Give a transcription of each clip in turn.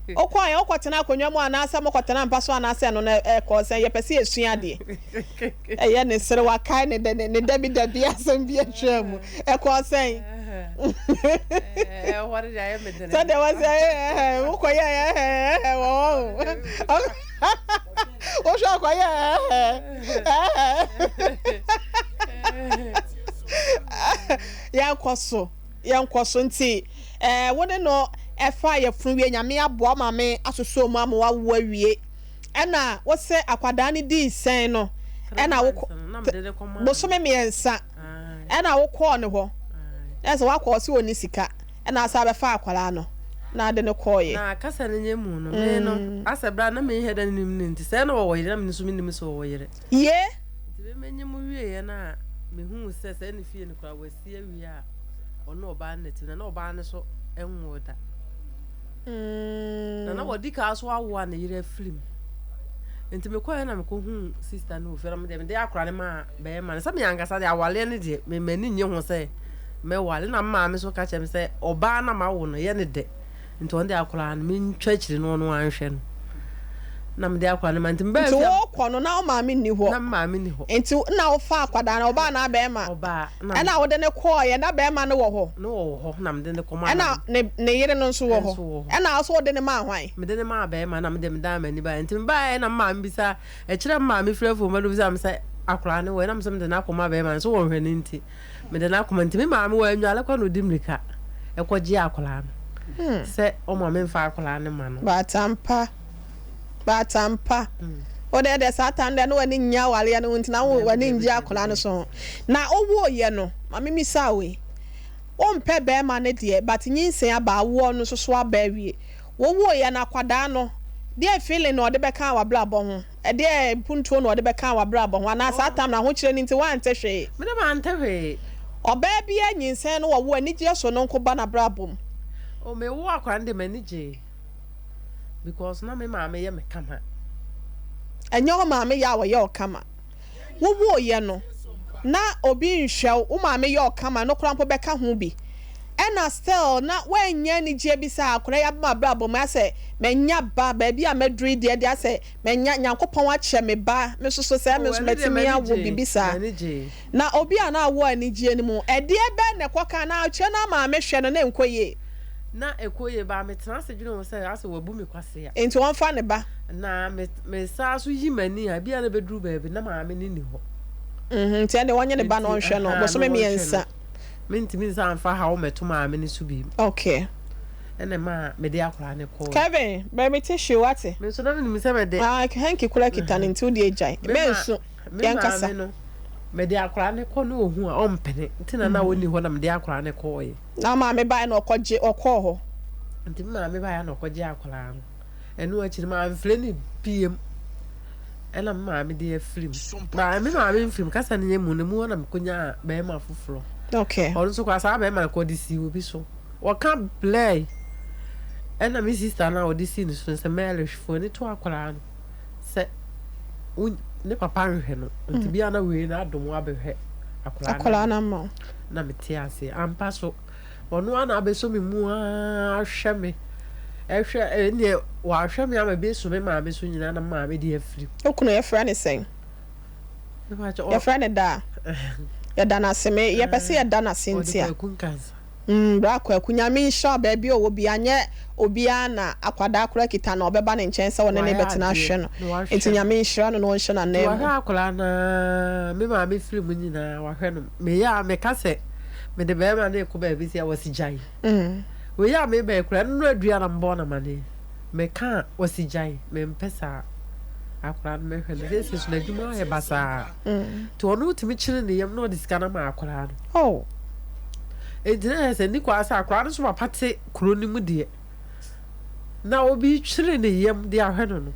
Wokɔeɛ, wokɔtena akonnwa mu anaasɛ mokɔtena mpa so anaasɛ ɛno no ɛkɔɔ sɛn? Yɛpɛ sɛ yɛsua adeɛ. Ɛyɛ ne sere, wakae ne dɛ ne dabi dabi asɛm bi atwaa mu. Ɛkɔɔ sɛn? Sɛdeɛ wɔsɛ wokɔyɛ ɛhɛ wɔ hɔ o. Wohwɛ akɔyɛ ɛhɛ ɛhɛ. Yɛnkɔ so, yɛnkɔ so nti. Ɛɛ wo ne no ɛfa yafunu wie nyame aboa wo maame asosɔ mu ama wawo awie ɛna wose akwadaa no dii sɛn no ɛna wo bosome mmiɛnsa ɛna wo kɔɔ ne hɔ ɛna sɛ wakɔ ɔse ɔni sika ɛna asa abɛfa akwadaa no na ade no kɔɔyɛ. Na kasa no nyɛ mu no me no mm. asɛ bra na menhɛ da nim no nti sɛ na wɔwɔ yere na me nso menim sɛ wɔwɔ yere. Ye. Nti me menye mu wieɛ no a mehuu sɛ sɛ ne fie no koraa wasi awie a ɔne ɔbaa no na ɛte na na ɔbaa no so nwoo da. Na na wɔdi kan so awo a ne yere afiri mu. Nti mekɔɛ na mekɔhuu sista no wɔ fie na mede mede akora no maa bɛrima no sɛ me ankasa deɛ awaleɛ no deɛ me m'ani nnye ho sɛ mɛwale na me maame so ka kyerɛ me sɛ ɔbaa na mawo no yɛ ne dɛ. Nti ɔno deɛ akwadaa no mentwa akyiri no ɔno anhwɛ no na mede akwadaa no ma nti mebaa Nti wokɔ no na wo maame nni hɔ? Na me maame nni hɔ. Nti na wofa akwadaa no ɔbaa anaa bɛrima? Ɔbaa. Ɛna wode no kɔɔeɛ na bɛrima no wɔ hɔ? No wɔ hɔ na mede no kɔmaa Ɛna ne ne yere no nso wɔ hɔ? Nso wɔ hɔ. Ɛna wo nso wode no maa hwan? Mede no maa bɛrima na mede medaa m'ani baeɛ. Nti mebaeɛ na me maame bisa ɛkyerɛ me maame frɛ fon ma no bisa me sɛ akwadaa no wɔ he? Na me nso mede no akɔma bɛrima no so wɔnhwɛ no nti. Mede no akoma nti me maame wannwale kɔ na ɔdi mmirika kɔgye akwadaa no sɛ ɔma memfa akwadaa no ma no. But ampa, but ampa. Wo deɛ deɛ saa time deɛ na w'ani nnye awareɛ no ho nti na wo w'ani nngye akwadaa no so ho. Na wowooyɛ no, ma me mmisa wo wei, wompɛ bɛɛma no deɛ but nyinsɛn aba, awoɔ no nso so aba awie. Wowooyɛ no akwadaa no, deɛ feeling na ɔde bɛkaa w'abrabɔ ho? Ɛdeɛn mpuntuo na ɔde bɛkaa w'abrabɔ ho? Anaa saa tam no ahokyerɛ no nti woante hwee? Me de mante hwee. Ɔbaa biara nyinsɛn no wɔwo anigyeɛ sononko ba n'abrabɔ mu. Oh me wo akwadaa no deɛ m'ani gyee because na me maame yɛ me kama. Ɛnyɛ wo maame yɛ a ɔyɛ wo kama. Wo woeɛ no na obi nhwɛ wo, wo maame yɛ wo kama ɛno koraa mpo bɛka ho bi. Ɛna still na woannya anigyeɛ bi sɛ akwadaa yi aba m'abrabɔ mu asɛ manya ba, baabi a maduru yi deɛ deɛ asɛ Manya, Nyankopɔn akyɛ me ba, me nso so sɛɛ me Oh, nso ɛno deɛ matumi m'ani awo gyee, biribi saa. m'ani gyee. Na obi a na awo anigyeɛ no mu, ɛdeɛ bɛn na ɛkɔka na akyire no ama mehwɛ no na ɛnkɔ yie? Na ɛkɔ yie, but metena ase dwene ho sɛ asɛ wabu me kwasea. Enti ɔmfa ne ba. Na me, me saa so yi m'ani a, ebia na ɛbɛduru baabi na maame no nni hɔ. Mhm, nti ɛnde ɔnye ne ba na Enti, ɔnhwɛ no ahaa, na bosome ɔnhwɛ no. mmiɛnsa. Mentumi nsan mfa haw mmɛto maame no so bio. Okay. Ɛna ɛmaa mede akwadaa no kɔeɛ. Kevin, brɛ me tissue wate. Me nso na menim sɛ mede. Ah, hanky koraa kita no nti wo deɛ gyae. Me ma, Mɛnsu, me yɛnkasa. maame no, mede akwadaa no kɔ na ɔhu a, ɔmpene. Nti na na ɔnni hɔ na mede akwadaa no kɔeɛ. Na wo maame baeɛ na ɔkɔgye, ɔkɔɔ hɔ. Nti me maame baeɛ na ɔkɔgyee akwadaa no. Ɛno akyi no, mamfrɛ no biom. Ɛna me maame de afiri mu. Ba me maame mfiri mu, kasa no yɛ mu no, mu hɔ na mekɔnyaa barima foforɔ. Okay. Ɔno nso koraa saa barima no koraa ɔde sii obi so. Wɔka blɛe. Ɛna me sister no a ɔde sii ne so no sɛ Mary fo ani to akwadaa no sɛ wo ne papa nhwɛ no. Nti bia na wei no adom abɛhwɛ akwadaa no ama wo. Na mete aseɛ. Ampa so. Ɔno ara na abɛsɔ me mu ara ahwɛ me. Ɛhwɛ ɛneɛ wahwɛ me ama bi so me maame so nyinaa na me maame de afiri. Wo kunu yɛfrɛ no sɛn? Yɛfrɛ no daa. Yɛda no ase. Me yɛpɛ sɛ yɛda no ase nti a. Ɔde Kwaku Nkansah. Mm bra Kwaku Nyame nhyira wo baabi a ɔwɔ biara nyɛ obiara na akwadaa koraa kita no a ɔbɛba ne nkyɛn sɛ ɔne no Wayɛ bɛtena adeɛ ahwɛ no na wahwɛ nti no. Nyame nhyira no na ɔnhyɛ no Nti ananmu. wahwɛ akwadaa no ara me maame firi mu nyinaa wahwɛ no meyɛ a meka sɛ mede bɛrima no rekɔ baabi sɛ wɔsi gyae wei a meba yi koraa ɛno adua na mebɔ no amaneɛ meka a wɔsi gyae mempɛ saa akwadaa no mɛhwɛ no sɛsɛ so n'adwuma ayɛ basaa nti ɔno tumi kyere ne yam na ɔde sika no ma akwadaa no oh. Nti na yɛ sɛ ni kwaa sɛ akwadaa no so papa te kuro no mu deɛ na obi twere ne yam de ahwɛ no no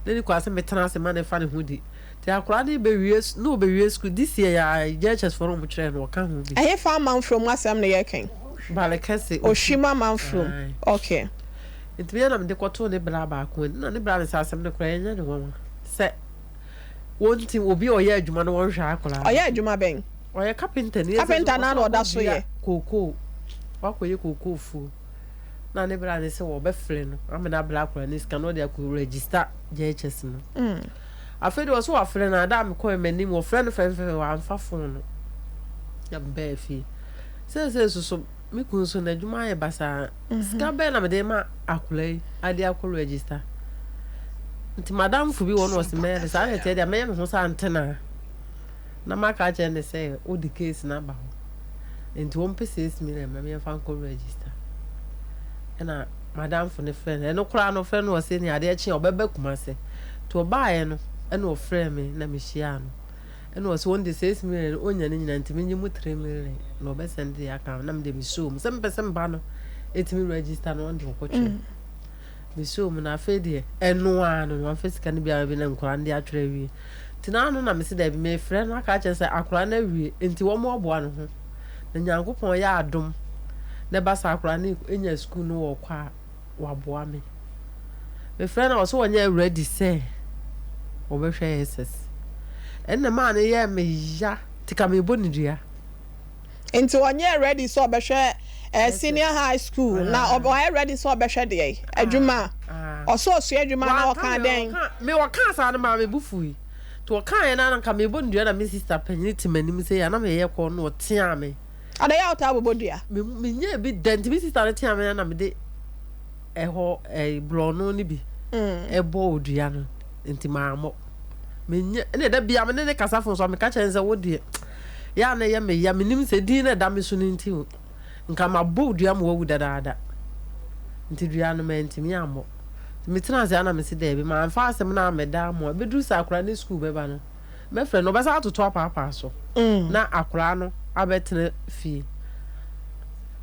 na ni kwaa sɛ metena ase ma ne fa ne ho di Nti akwadaa no bɛwie na ɔbɛwie sukuu this year yɛ a JHS foɔ no wɔn kyerɛɛ no ɔka ho bi. Ɛhefa amanfrom asɛm na yɛreka yi? Balekɛse Ohwim amanfrom. Ae. Okay. Nti me na mede kɔtoo ne bra baako anim na ne bra no sɛ asɛm no koraa ɛnyɛ ne nwanwa sɛ wɔnti obi a ɔyɛ adwuma no wɔnhwɛ akwadaa no. Ɔyɛ adwuma bɛn? Ɔyɛ kapenta ni. Kapenta no ara na ɔda so yɛ. Kookoo wakɔyɛ kookoo fuo. Na ne bra ne sɛ wɔbɛfrɛ no ama no abrɛ akwadaa no sika na ɔde akɔ register JHS no. Afei deɛ ɔsɛ wafrɛ no ada a mekɔɛ m'anim wɔfrɛ no fɛmfɛmfɛ wamfa phone no. Na mebaa fie. Seesei soso me kunu nso n'adwuma ayɛ basaa. Sika bɛn na mede ma akwadaa yi ade akɔ register? Nti madamfo bi wɔ no ɔse mɛyɛ no saa na ɛteɛ deɛ mɛyɛ me ho sɛ antenaa. Na maka akyerɛ no sɛ wode case no aba hɔ nti wɔmpɛ 6 million ma meɛmfa nkɔ register. Ɛna madamfo no frɛ no, ɛno koraa no ɔfrɛ no ɔse ne adeɛ kye a ɔbɛba Kumase. Nti ɔbaeɛ no ɛna ɔfrɛɛ me na mehyiaa no. Ɛna ɔse wɔn de 6 million no ɔnya ne nyinaa nti menye mu 3 million na ɔbɛsɛn de aka ho. Na mede mesoo mu sɛ mepɛ sɛ meba no ɛtumi register no ɔno de ɔkɔtwerɛ. Mesoo mu na afei deɛ ɛno ara no wamfa sika no biara bi na nkwadaa no de atwerɛ awie. Nti na ano na mese daabi mefrɛ no aka akyerɛ sɛ akwadaa no awie nti wɔmmoaboa ne ho na Nyankopɔn yɛ adom na ɛba sɛ akwadaa no nya sukuu no wɔkɔ a waboa me. Mefrɛ no a ɔsɛ ɔnyɛ ready sɛ wɔbɛhwɛ SS. Ɛnna maa no yɛɛ me ya nti ka mebɔ ne dua. Nti ɔnyɛɛ ready sɛ ɔbɛhwɛ eh, senior high school na ɔyɛ ready sɛ ɔbɛhwɛ deɛ adwuma. Ɔsɛ ɔsua adwuma na ɔka dɛn? Me ɔkaa saa no maa me bo fui. Nti ɔkaeɛ no ara nka mebɔ no dua na me sister panyini te m'anim sei a na meyɛ kɔ na ɔteaa me. Adɛn yɛ a wotaa bobɔ dua? Me menyɛɛ bi da nti me sister no teaa me na mede ɛhɔ ɛɛ borɔno no bi ɛbɔɔ dua no nti mammɔ. Menyɛ ɛna da bia me ne ne kasa fon so a meka kyerɛ no sɛ wo deɛ yɛ a na ɛyɛ me ya menim sɛ din na ɛda me so no nti o nka mabɔ wo dua ma wawu dadaada nti dua no mantumi ammɔ. Nti metena ase a na mese daabi mamfa asɛm no ammɛda mo a ɛbɛduru sɛ akwadaa no sukuu bɛba no mɛfrɛ no ɔbɛsan atoto apaapaa so na akwadaa no abɛtena fie.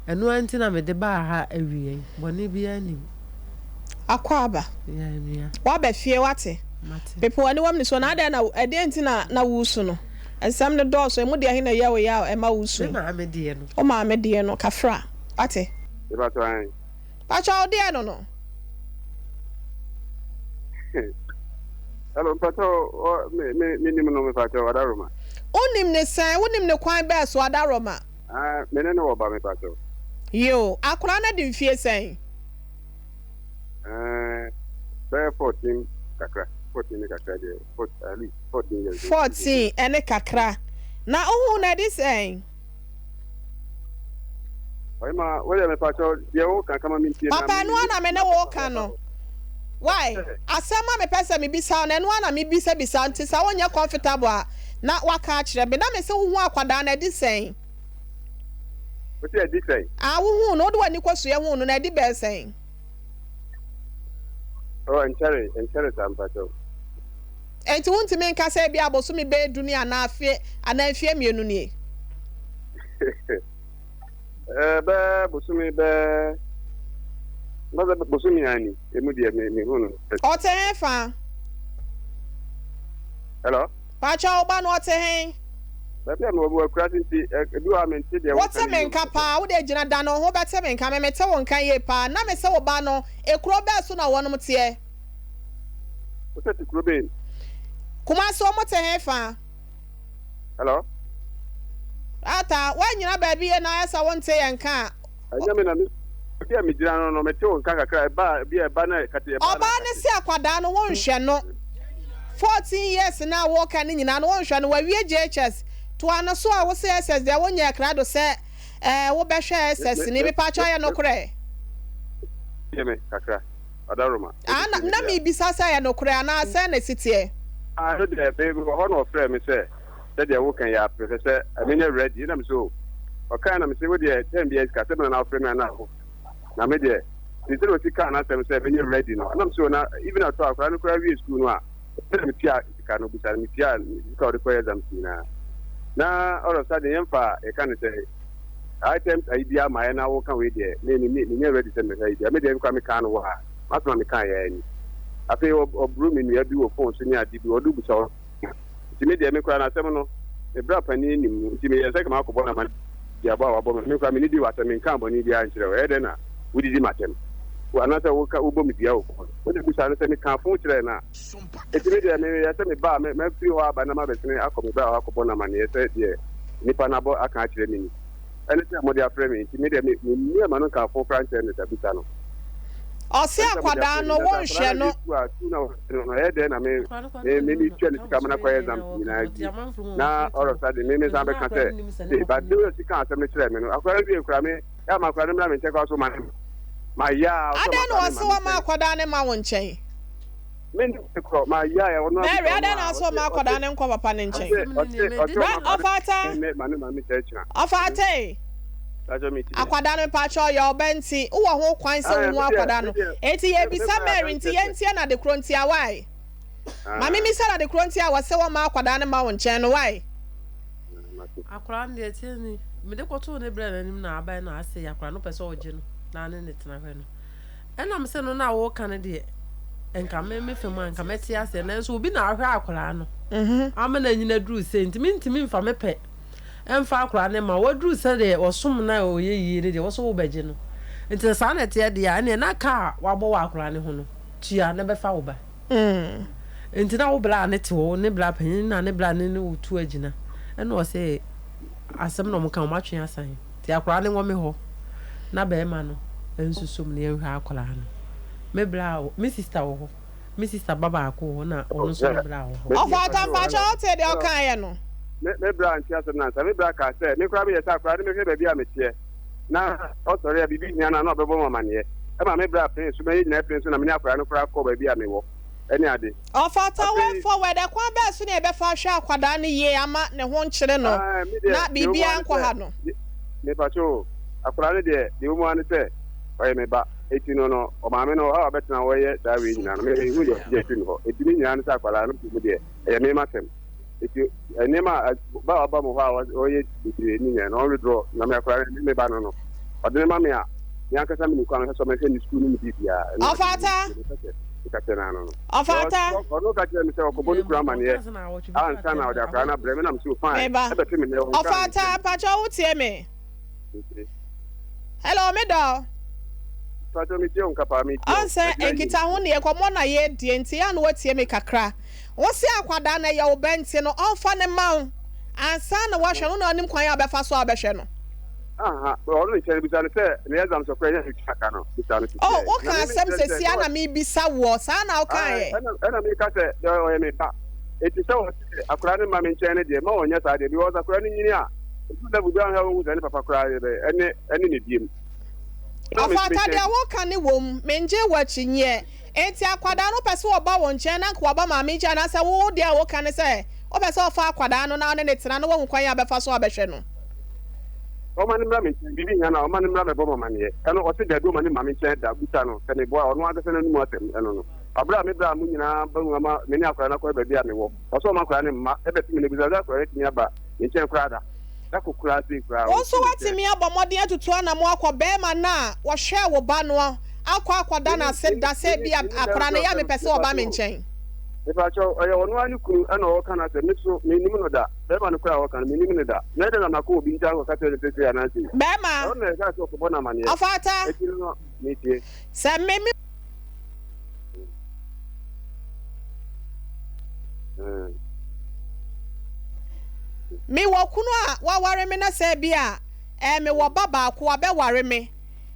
Ɛno ara nti na mede baa ha awia yi. Bɔne biara nnim. Akwaaba. Yeah, nua. Woaba fie wate. Mate. Pepe w'ani wɔ me so na adɛn na ɛdeɛn nti na na woresu no? Nsɛm no dɔɔso, emu deɛ he na ɛyɛ wo ya a ɛma wosu Me yi? maame deɛ no. Wo maame deɛ no, kafra. Wate? Mepakyɛw ahe? Pakyɛw wo deɛ no no. Hello, mpakyɛw ɔ me me me nim no mepakyɛw Adaroma. Wonim no sɛn? Wonim no kwan bɛɛ so Adaroma? Ah, me ne no wɔ ba mepakyɛw. Yoo, akwadaa no adi mfie sɛn? Ɛɛ, bɛyɛ 14 kakra, 14 ne kakra deɛ, at least 14 years. 14 ɛne kakra. Na wohuu no adi sɛn? Ɔyɛma woyɛ mepakyɛw deɛ woka kama mentie na Papa, ɛno ara na me ne wo reka no. Why? Asɛm a mepɛ sɛ mebisa wo no, ɛno ara na mebisabisa nti sɛ wonyɛ comfortable a, na woaka akyerɛ me. Na mese wohuu akwadaa no adi sɛn? Wose adi sɛn? Ah, wohuu no, wode w'ani kɔsoɛ huu no, na adi bɛyɛ sɛn? Oh, ɛnkyɛre, ɛnkyɛre saa mpakyɛw. Enti wontumi nka sɛ ebia bosome bɛyɛ du ni anaa afe anaa mfeɛ 2 nie? Ɛɛ, bɛɛ bosome bɛɛ, bɛsɛ bosome ani, emu deɛ me mehu no. Ɔte he fa? Hello? Pakyɛ wo ba no ɔte he? Baabi a mewɔ mewɔ akuraase nti ebi wɔ hɔ a mente deɛ Wote woka no me yie nka paa, wo deɛ gyina dane wo ho bɛte me nka, me mete wo nka yie paa, na mese wo ba no, ekuro bɛɛ so na wɔnom teɛ? Wosɛ te kuro bɛn? Kumasi wɔn te he fa? Hello? Rata, woanyina baabi yie na ayɛ sɛ wonte yɛn nka a. Ɛnyɛ me na me baabi a megyina no no mete wo nka kakra ɛba a bi a ɛba na ɛkate ɛba na Ɔbaa no ɛkate. se akwadaa no wonhwɛ no 14 years no a woka no nyinaa no wonhwɛ no wawie JHS toa no so a wose SS deɛ wonyɛɛ krado sɛ ɛɛ wobɛhwɛ Me SS me ni me mepaakyɛw me ɛyɛ me nokorɛ? tie me kakra Adaroma Ah wode na tie me na deɛ a. mebisa sɛ ɛyɛ nokorɛ anaa sɛn na ɛsi teɛ? Ah ɛno deɛ me mewɔ hɔ na ɔfrɛɛ me sɛ sɛdeɛ woka yi ara mepɛ sɛ menyɛ ready ɛna mese oh ɔkae na mese wodeɛ term biara sika sɛ me na na wofrɛ me anaa wo na me deɛ nti sɛdeɛ ɔsi kaa n'asɛm sɛ menyɛ ready no ɛna mese oh na even at all akwadaa no koraa wie school no a ɛna metua sika no bisa no metua sika a ɔde kɔyɛ exams nyinaa na all of sudden yɛmfa yɛka no sɛ items ayi biara ma yɛ na woka wei deɛ me me menyɛ ready sɛ mehwɛ ayi biara me deɛ koraa mekaa no wɔ ha m'asɛm a mekaa yɛ ani afei ɔboro me nua bi wɔ phone so ne ade bi ɔde bisa nti me deɛ me koraa n'asɛm no me bra panin nim mu nti meyɛ sɛ kama akɔbɔ n'ama duabɔ a wabɔ me me koraa menidi w'asɛm menkaa bɔne biara nkyerɛ wo ɛyɛ dɛn na wodidi m'atɛm anaasɛ woka wobɔ me dua wɔ phone wode bisa no sɛ mekaa phone kyerɛɛ no a nti me deɛ meyɛ sɛ meba a mafiri hɔ aba na mabɛsene akɔ me bra hɔ akɔbɔ no amanneɛ sɛ deɛ nnipa no abɔ aka akyerɛ me ni ɛne sɛ mode afrɛ me nti me deɛ memmua ma no nkaa phone koraa nkyerɛ no da bisa no. Ɔse Ɛne sɛ mode akwadaa afrɛ me no na wo sɛ akwadaa nhwɛ no no. awie sukuu a sukuu no a ɔhwɛ no no ɛyɛ dɛn na me me me metua ne sika ma no akɔyɛ exams nyinaa awie na all of a sudden me me san bɛka sɛ sei but the way ɔsi kaa asɛm no kyerɛɛ me no akwadaa no wie koraa me yɛ ama akwadaa no mmra me nkyɛn koraa so ma ne ma yɛ a ɔsɛ Adɛn ɔma na akwadaa no ɔse ma me wɔma nkyɛn akwadaa no mma wo nkyɛn? me ne me korɔ ma yɛ a ɔno Mary, abisa ɔno adɛn na a ɔse ɔse ɔma ɔse akwadaa no nkɔ papa no nkyɛn? ɔse ɔse ɔse Bra ɔma akwadaa ɔfata no me ma ne ma me kyerɛ kyerɛ. ɔfata ei. Pakyɛ me tie. Akwadaa no mepakyɛ ɔyɛ ɔba nti wowɔ ho kwan sɛ Ae wohu me deɛ akwadaa me no deɛ enti me me yɛbisa kwan Mary nti adanseɛ sɛ. yɛntie no adekorɔ ntia why ma me Ah misa no adekorɔ ntia a wɔse wɔmma akwadaa no mma wo nkyɛn no why. ah mate. Akwadaa no deɛ ɛteɛ ni, mede kɔtoo ne brɛ no anim na aban na asɛe akwadaa no pɛ sɛ ɔgye no na ne ne tena hwɛ no. Ɛna mese no na woka no deɛ nka me me fam a nka mɛte aseɛ nanso obi na ahwɛ akwadaa no ama no anyina duru sɛ nti mentumi mfa me pɛ mfa akwadaa no mma wo. Waduru sɛdeɛ ɔsom no a ɔyɛ yie no deɛ, wo nso wobɛgye no. Nti sɛ saa na ɛteɛ deɛ a, ɛnneɛ na ka a wabɔ wɔ akwadaa no ho no, tua na bɛfa wo ba. Nti na wo bra ne te hɔ, ne bra panin na ne bra ne ne wo tu agyina. Ɛna ɔse asɛm na wɔka, wɔn atwe asan. Nti akwadaa no wɔ me hɔ na bɛrima no nsusu mu na yɛnhwɛ akwadaa no. Me bra, me sister wɔ hɔ. Me sister ba baako wɔ hɔ na ɔno nso ne bra wɔ hɔ. Ɔfata mpakyɛ wote deɛ ɔkaeɛ no. Me me bra nte asɛm no ansa. Me bra kaa sɛ, me koraa meyɛ sɛ akwadaa no mehwɛ baabi a meteɛ na ɔsɔre a biribi hia no a na ɔbɛbɔ me amaneɛ. Ɛma me bra penee so ma yɛn nyinaa penee so na me ne akwadaa no koraa kɔɔ baabi a mewɔ ne ade. Ɔfata way Afei. forward, ɛkwan bɛn so na yɛbɛfa ahwɛ akwadaa no yie ama ne ho nkyere no Ae, me deɛ, na deɛ ɛwɔ mu ara biribiara ne sɛ, nkɔha no? mepakyɛ o, akwadaa no deɛ, deɛ ɛwɔ mu ara ne sɛ ɔyɛ me ba. Eti no no, ɔmaame no ɔhaw a ɔbɛtena hɔ yɛ saa wei nyinaa no, me menhu deɛ ɔgye afiri me hɔ. Eti ne nyinaa ne sɛ akwadaa no mu deɛ, ɛyɛ me m'asɛm. Eti nneɛma a ba a ɔba mo hɔ a ɔyɛ bebree ne nyinaa no, ɔnwedorɔ na me akwadaa no, me ba no no, ɔde no ma me a, me ankasa menim kwan a mɛfa so mɛhwɛ ne sukuu ne ne biribiara. Ɛno ade Ɔfata! deɛ mepɛ sɛ meka kyerɛ no ano no. Ɔfata! Ɔno ka kyerɛ me sɛ ɔkɔbɔ ne kunu amaneɛ ansa na ɔde akwadaa no abrɛ me na me sɛ fine, Meba. ɛbɛto me nnɛ ɔnkaa me Ɔfata, nkyɛn. mpakyɛ wotie me? Mete. Hello, me dɔ. Pacho me tie wo nka paa me tie wo. Ɔn sɛ Magyina yie. nkitaho ne nkɔmmɔ na yɛredie nti yɛ a na woatie me kakra. Wo se akwadaa no ɛyɛ wo ba nti no ɔmfa no mma wo ansa na woahwɛ no, wo na wonim kwan a wobɛfa so a wobɛhwɛ no. Aha, ɔno nkyɛn no bisa no sɛ ne exams ɔkɔ ɛnyɛ ne twa ka no bisa no Oh, sisiɛ. woka Na me me asɛm kyerɛ sɛ sɛsi sɛ a na mebisa woɔ, saa na Ae, wokaeɛ? ɛna ɛna meka sɛ dɛ ɔyɛ me ba. Eti sɛ ɔse akwadaa no mma me nkyɛn no deɛ mma ɔnyɛ saa deɛ because akwadaa no nyini a ɛdu level bi a ɔnhwɛ a ɔnhu sɛ ne papa koraa yɛ bɛ ɛne ɛne ne biem. Na me Ɔfata mekyɛ deɛ woka ne wom, mengye wo akyinnyeɛ. Enti akwadaa no wopɛ sɛ ɔba wo nkyɛn na anka waba maame nkyɛn anaasɛ wo deɛ a woka ne sɛ wopɛ sɛ ɔfa akwadaa no na wo ne no tena na woahu kwan a wobɛfa so abɛhwɛ no? Ɔma no mmra me nkyɛn, biribi hia no a ɔma no mmra mɛbɔ me amaneɛ. Ɛno ɔse dabi ɔma no mma me nkyɛn da, bisa no sɛ meboa a ɔno ankasa n'anum asɛm ɛno no. Aberɛ a me bra mo nyinaa ba mu ama me ne akwadaa no akɔyɛ baabi a mewɔ, ɔse ɔma akwadaa no mma ɛbɛto me no bisa sɛ akwadaa no atumi aba me nkyɛn koraa da. Da koro koraa sei koraa Wo nso ɔnte me nkyɛn. woatumi abɔ mmɔden atutu anammɔn akɔ barima no a ɔhwɛɛ wo ba no akɔ akɔda no Menim, ase menim, da sɛ menim, ebia menim akwadaa bɛrima no sɛ yɛ a ɔfrɛ mepɛ no, sɛ ɔba me mepakyɛw o, nkyɛn. mepakyɛw, ɔyɛ ɔno ara ne kunu ɛna ɔreka n'asɛm, me so mennim no da, bɛrima no koraa a ɔreka no mennim no da, na ɛdɛn na makɔ obi nkyɛn akɔka kyerɛ no sɛ sei anaa sei, Bɛrima, ɛhɔ na ɛkaa sɛ ɔkɔbɔ no amaneɛ, ɔfata, akyiri no metie. sɛ me me. Mewɔ kunu a waware me na sɛ ebia ɛɛ mewɔ ba baako wabɛware me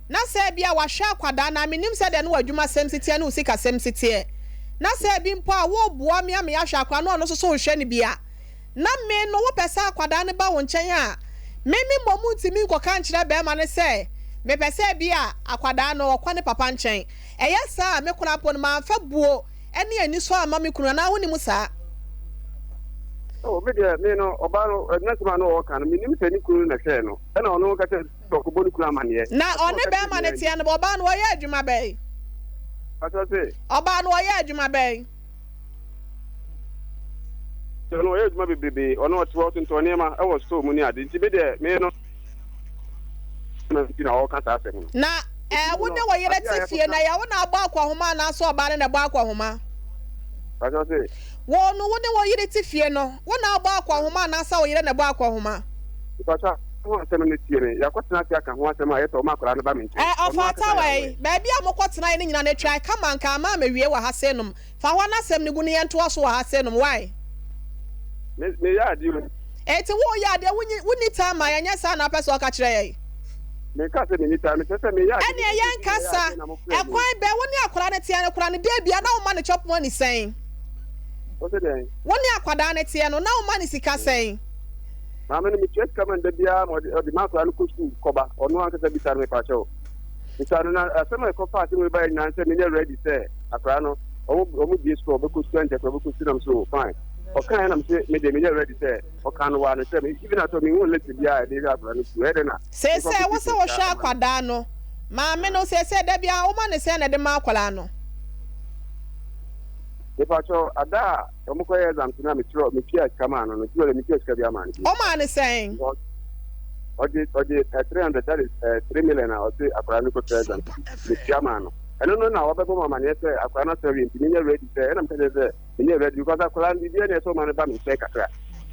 na sɛ ebia wahwɛ akwadaa no a mennim sɛdeɛ ne w'adwumasɛm si teɛ ne wo sikasɛm si teɛ na sɛ ebi mpo a woreboa me ama yɛahwɛ akwadaa no ɔno nso so rehwɛ no bi a na me no wopɛ sɛ akwadaa no ba wo nkyɛn a me me mmom ntumi nkɔka nkyerɛ barima no sɛ mepɛ sɛ ebia akwadaa no ɔkɔ ne papa nkyɛn. Ɛyɛ saa a, me koraa mpo no, mamfa buo ne anisɔ amma me kunu, anaa wonnim saa? Oh, me deɛ, me no, ɔbaa no, n'asɛm a na ɔreka no, mennim sɛ ne kunu no na ɛhwɛɛ no, ɛna ɔno ka kyerɛɛ no sɛ ɔkɔbɔ ne kunu amanneɛ. Na Asɛm a ɔne ɔka kyerɛɛ bɛrima me no ara teɛ ni. no, ɔbaa no, ɔyɛ adwuma bɛn? Pastor se. Ɔbaa no, ɔyɛ adwuma bɛn? Ɔno ɔyɛ adwuma bebrebe, ɔno ɔte hɔ ɔtontɔn nneɛma wɔ store mu ne ade, nti me deɛ, me no. na nti na ɔreka saa asɛm no. Na ɛɛ wo ne wo yere te fie na ɛyɛ wo na abɔ akɔnhoma anaasɛ ɔbaa no na ɛbɔ akɔnhoma? Pastor se. Wo no wo ne wo yere te fie no, wo na abɔ akɔnhoma anaasɛ wo yere na ɛbɔ akɔnhoma? Pastor ho asɛm no tie me, yɛakɔtena ase aka ho asɛm a yɛtɔ ɔma akwadaa no ba me nkyɛn. Ɛɛ Ɔno ɔfata ankasa yɛ wɔ aware. baabi a mokɔtenaeɛ no nyinaa no atwa kama anka ama mawie wɔ ha sei nom. Fa hɔ n'asɛm no gu na yɛntoa so wɔ ha sei nom, why? Me meyɛ adeɛ o. Enti wo yɛ adeɛ wo nyi wo nni time ma yɛn nyɛ saa na wopɛ sɛ ɔka kyerɛ yɛn. Menkaa sɛ menni time, mekyerɛ sɛ meyɛ adeɛ. Ɛneɛ yɛnkasa, ɛkwan bɛn, wo ne akwadaa no teɛ no koraa no, da biara na woma no chop money sɛn? Wose dɛn? Wo ne akwadaa no teɛ no, na woma no sika sɛn? Maame no, metua sika ma no da biara ma ɔde, ɔde m'akwadaa no kɔ sukuu kɔba, ɔno ankasa bisa no mepakyɛw. Bisa no, na asɛm a ɛkɔfaa asɛm wei baeɛ nyinaa ne sɛ menyɛ ready sɛ akwadaa no, ɔmo, ɔmo bie sukuu a ɔbɛkɔ sukuu, ɛnkyɛ koraa ɔbɛkɔ sukuu, na mese oh fine. Ɔkaeɛ na mese me deɛ menyɛ ready sɛ ɔka no waa no sɛ me, even atɔ menhuu list biara a yɛde hwɛ akwadaa no sukuu, ɛyɛ dɛn na mekɔ Seesei wo akɔtua sɛ sika wohwɛ ama no? akwadaa no, maame no seesei da biara woma no sɛn na ɛde ma akwadaa no? Mepakyɛw, ada a wɔn kɔyɛ exams no a mekyerɛw metuaa sika maa no no, nti wɔde metuaa sika bi ama no bi. Ɔmaa no sɛn? Because ɔgye ɔgye eh, 300 that is eh, 3 million a ɔse akwadaa no kɔtua exams bi metua maa no. Ɛno no na wabɛbɔ mu amaneɛ sɛ akwadaa no asɔ awie nti menyɛ ready sɛ ɛna meka kyerɛ sɛ menyɛ ready because akwadaa no biribiara ni ɛsɛ ɔma no ba me nkyɛn kakra.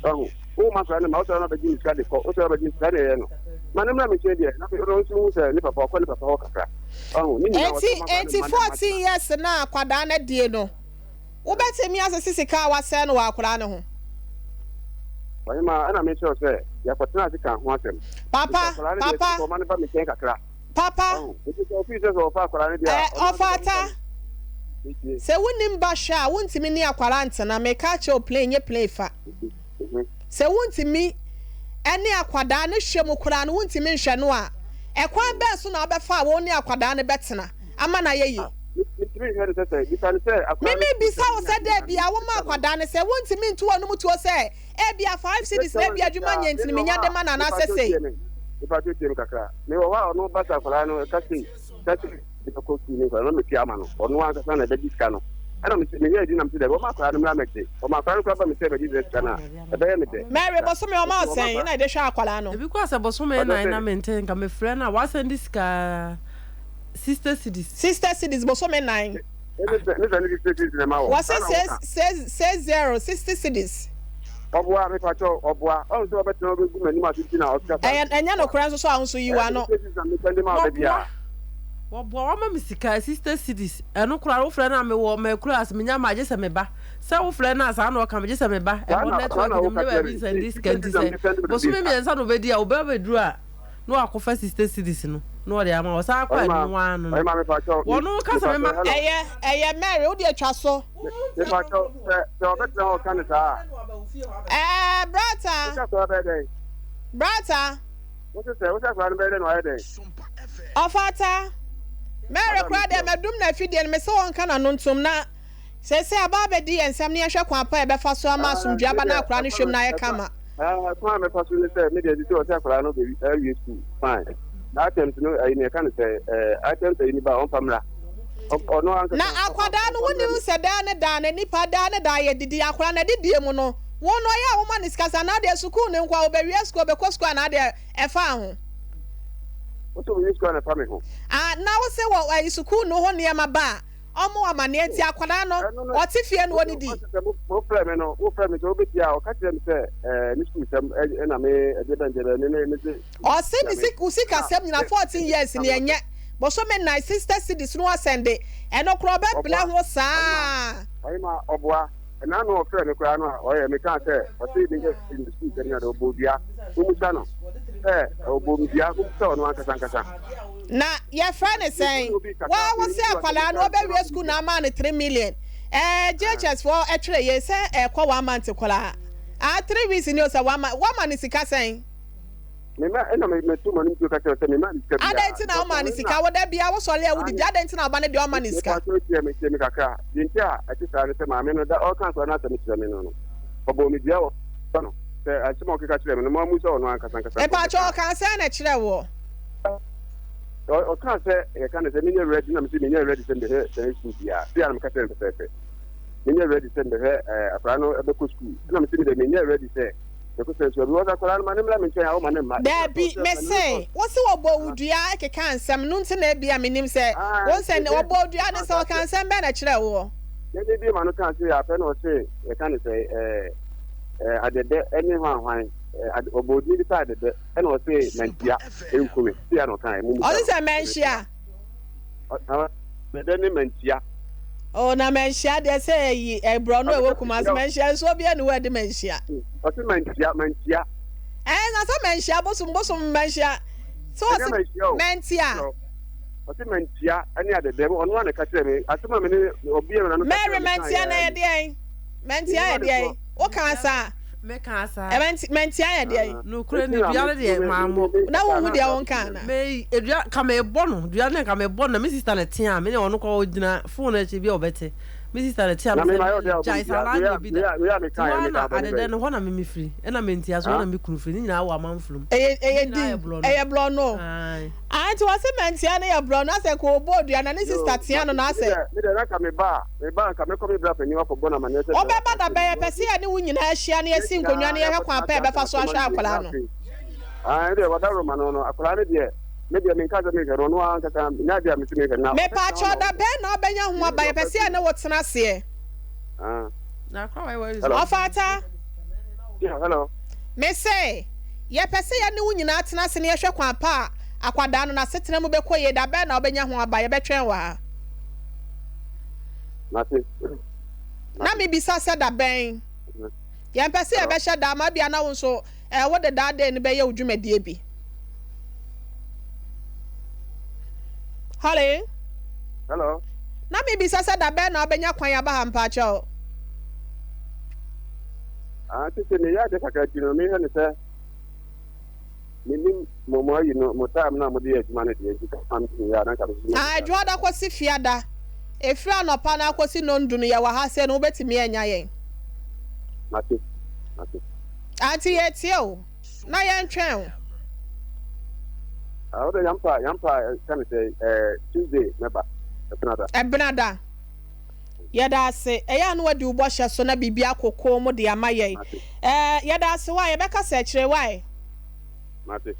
Ɔho, wo ma akwadaa no ma wosɔre no abɛgye ne sika de kɔ, wosɔre abɛgye ne sika na ɛyɛ no. Ma no mmra me nkyɛn deɛ na ɔno nso hu sɛ ne papa ɔkɔ ne papa hɔ kakra. Enti enti 14 years no a akwadaa no adie no, wobɛtumi asese sika a wasɛe no wɔ akwadaa no ho? Ɔhemaa, ɛna mekyerɛ wo sɛ yɛakɔtena ase ka ho asɛm. Papa, papa, papa, ɛ, ɔfata, sɛ wonim ba hwɛ a, wontumi ne akwadaa ntena, meka akyerɛ wo plain, nyɛ plain fa. Sɛ wontumi ne akwadaa no hwɛ mu koraa no, wontumi nhwɛ no a, ɛkwan bɛn so na wobɛfa a wo ne akwadaa no bɛtena ama no ayɛ yie? Me mebisa wo sɛ da bi a woma akwadaa no sɛ wontumi nto w'anom tuo sɛ ebia five cedis na ebia adwuma nyɛ nti no menya de ma no anaasɛ sei? de bɛkɔ sukuu ne nkwadaa no na metua ama no ɔno ankasa na ɛbɛgye sika no ɛna mese meyɛ adi na mese dɛ wɔma akwadaa no mmra mɛgye wɔma akwadaa no koraa ba me sɛ bɛgye sɛ sika no a ɛbɛyɛ me dɛ. Mary bosome ɔma wo sɛn na ɛde hwɛ akwadaa no. Ebi koraa sɛ bosome nan na mente nka mefrɛ no a wasɛnde sika sixty cedis. Sixty cedis bosome nan. Wɔse six six zero 60 cedis. Ɔboa mepakyɛw ɔboa ɔhu sɛ ɔbɛtena hɔ bɛgu m'anim ase nti na ɔkeka saa. Ɛyɛ ɛnyɛ nokorɛ nso so a wo nso yi w'ano. Wɔboa wɔboa wama me sika 60 cedis ɛno koraa wofrɛ no a mewɔ makura ase menya ma gye sɛ meba sɛ wofrɛ no a saa na ɔka me gye sɛ meba ɛhɔ network no menya baabi nsɛnde sika nti sɛ bosome mmiɛnsa na ɔbɛdi a wobɛ bɛduru a na wakɔfa 60 cedis no na ɔde ama wɔ saa akɔ ɛno ara no no wɔno ka sɛ mema Ɛyɛ ɛyɛ Mary wo deɛ twa so. Mepakyɛw, sɛ sɛ ɔbɛtena hɔ ka no saa a. Ɛɛ brata. Wosɛ akwadaa bɛyɛ dɛn? Brata. Wose sɛ wosɛ akwadaa no bɛyɛ dɛn na wayɛ dɛn? Ɔfata. Mary koraa deɛ madum no afidie no mese ɔnka n'ano ntom na seesei aba abɛdi yɛn nsam na yɛnhwɛ kwan pa a yɛbɛfa so ama asomdwoeɛ aba na akwadaa no hwɛ mu na ayɛ kama. Ɛɛ kwan a mɛfa so ne sɛ me deɛ sisi ɔsɛ akwadaa no bɛ awie sukuu fine na items no ɛyi ne ɛka no sɛ ɛɛ items ɛyi ne ba ɔnfa mmra. Na akwadaa no wonim sɛ daa ne daa no nipa daa ne daa yɛdidi akwadaa no adidie mu no wo no ɔyɛ a woma no sika sɛ anaa deɛ sukuu no nko a ɔbɛwie sukuu ɔbɛkɔ sukuu anaa deɛ ɛfa ho. Wosɛ ɔbɛwie sukuu a na ɛfa me ho. Ah na wose wɔ ɛyi sukuu no ho nneɛma ba a ɔmo amaneɛ nti akwadaa no ɔte fie no ɔnidi. Wofrɛ me no wofrɛ me sɛ wobɛtie a ɔka kyerɛ me sɛ ɛɛ ne sukuu sɛm ɛna me ɛdeɛ bɛn deɛ bɛn me me me se. Ɔse ne sik wo sikasɛm nyina 14 years ni ɛnyɛ bosome nnan 60 cedis no asɛnde ɛno koraa ɔbɛbrɛ ho saa. Ɔhema ɔboa ɛna no ɔfrɛ me koraa no a ɔyɛ me kaa sɛ ɔse me nyɛ ne sukuu sɛm nyina de ɔbɔ dua momusa no sɛ ɔbɔ me dua momusa ɔno ankasa ankasa. Na yɛfrɛ no sɛn waa wo se akwadaa no ɔbɛwie sukuu na ama no 3 million ɛɛ JHS foɔ ɛtwerɛ yei sɛ ɛkɔ one month koraa aa 3 weeks ni o sɛ one month wama no sika sɛn. Mema ɛna me me to m'anim tuo ka kyerɛ sɛ mema ne sika biara. Adɛn nti na woma ne sika? Wo da biara wosɔre a wodidi, adɛn nti na wo ba no deɛ ɔmma ne sika? Mepa kyɛw tie me tie me kakra. Deɛ nti a ɛte saa ne sɛ maame no da ɔreka akwadaa no asɛm kyerɛ me no no, ɔbɔɔ me dua wɔ no sɛ asɛm a ɔkeka kyerɛɛ me no mammu sɛ ɔno ankasa ankasa. Mepa kyɛw ɔkaa sɛn na ɛkyerɛɛ woɔ? Ɔkaa sɛ yɛka no sɛ menyɛ ready na mese menyɛ ready sɛ mebɛhwɛ sɛ sukuu biara. Sei a na meka kyerɛ no pɛpɛɛpɛ. Menyɛ ready sɛ mebɛhwɛ akwadaa no ɛbɛkɔ sukuu. Ɛna mese me deɛ menyɛ ready sɛ Daabi, mese, wo se wɔbɔɔ wo dua kekaa nsɛm, no nti na ebia mennim sɛ wo nsɛ nnɛ. Wɔbɔɔ dua no sɛ ɔkaa nsɛm bɛn na ɛkyerɛɛ woɔ? Ɔse sɛ manhyia. Adɛdɛ ne manhyia. Oh na manhyia deɛ sɛ ɛyi ɛbrɔ no ɛwɔ Kumasi manhyia nsuo bi ɛni hɔ ɛde manhyia. Ɔsi manhyia manhyia. Ɛɛ na sɛ manhyia bosom bosom manhyia. Sɛ Ɛnyɛ ɔse manhyia o. mantia. Ɔse mantia ɛne adɛdɛm ɔno ara na ɛka kyerɛ me asɛm a me ne obi a n'ano ka Mary kyerɛ me kaa mantia na yɛ ɛyɛ deɛn? Mantia menim yɛ ade deɛn? korɔ. Wokaa saa? Mekaa saa. Mantia yɛ deɛn? Nokorɛ Eti ni na dua no me deɛ me mammɔ. me me Na kasa wonhu na deɛ asɛm wonka kyerɛ me. anaa? Me edua ka mebɔ no dua no ka mebɔ no na me sister na tea me ne ɔno kɔ ɔgyina phone akyi bi a ɔbɛte. Me sister na tea Na me me sɛ ma yɛ ɔde a Mary ɔbɔ gyae me saa dua na wei anyɛ a bi wei da. a wei a Nti meka hɔ yɛ ara meka na abɔ ne adɛdɛ bɛn. no hɔ na me mefiri ɛna mentia so hɔ na me kunu firi ne nyinaa wɔ amanfrom. Ɛyɛ Ne ɛyɛ nyinaa din yɛ borɔno. ɛyɛ borɔno. Ae. Ah nti wɔse mantia no yɛ borɔno asɛ nka ɔbɔɔ dua na ne sister Yoo tea no mate na me asɛ. deɛ me deɛ na nka me ba a me ba a nka mɛkɔ me bra panin hɔ akɔbɔ no amaneɛ sɛ deɛ Wobɛba waka da akyerɛ bɛn? me Yɛpɛ because sɛ yɛne wo nyinaa hyia na yɛn yɛsi nkonnwa nyinaa na yɛhwɛ yɛakɔtena kwan pa ase a aka yɛbɛfa so asɛm ahwɛ awie akwadaa na no. afei ah ɛdeɛ wadaworo ma no no akwadaa no deɛ me deɛ menka sɛ menhwɛ no ɔno ara ankasa nyɛ adeɛ a mese menhwɛ no na ɔbɛtena hɔ Mepaakyɛw, na da ɔhwɛ bɛn na wobɛnya ho deɛ aba? deɛ Yɛpɛ ɔpɛ sɛ yɛne wo tena aseɛ. ah Na akora wayɛ wayɛ hello Ɔfata, yeah hello mese, yɛpɛ sɛ yɛne wo nyinaa tena ase na yɛhwɛ kwan pa a akwadaa no n'asetena mu bɛkɔ yie. Da bɛn na wobɛnya ho aba? Yɛbɛtwɛn wɔ ha. mate Na mate mebisa sɛ da bɛn? Yɛmpɛ sɛ hello yɛbɛhyɛ da ama ebia na wo nso eh, wode that day no bɛyɛ wo dwumadie bi. Holly, hello na mebisa sɛ da bɛn na wobɛnya kwan aba ha mpaakyɛw? ah tete meyɛ ade kakra ti no mehwɛ ne sɛ menim mo mo ayi no mo time no a mode yɛ adwuma no deɛ nti kama me yɛ a na nka mesusu Ah, Adwoada kɔsi Fiada, ɛfiri anɔpa no akɔsi nnɔndu no yɛwɔ ha sei no wobɛtumi anya yɛn. mate mate Auntie yɛretie o, na yɛntwɛn o. ah wode yampa yampa ka ne sɛ eh, Tuesday mɛba ɛbenada. Ɛbenada. Yɛda ase. Ɛyɛ a na wadi wo bɔhyɛ so na biribi akɔ komm de ama yɛn. Mate. Eh, yɛda ase wae, yɛbɛkasa akyire wae. Mate.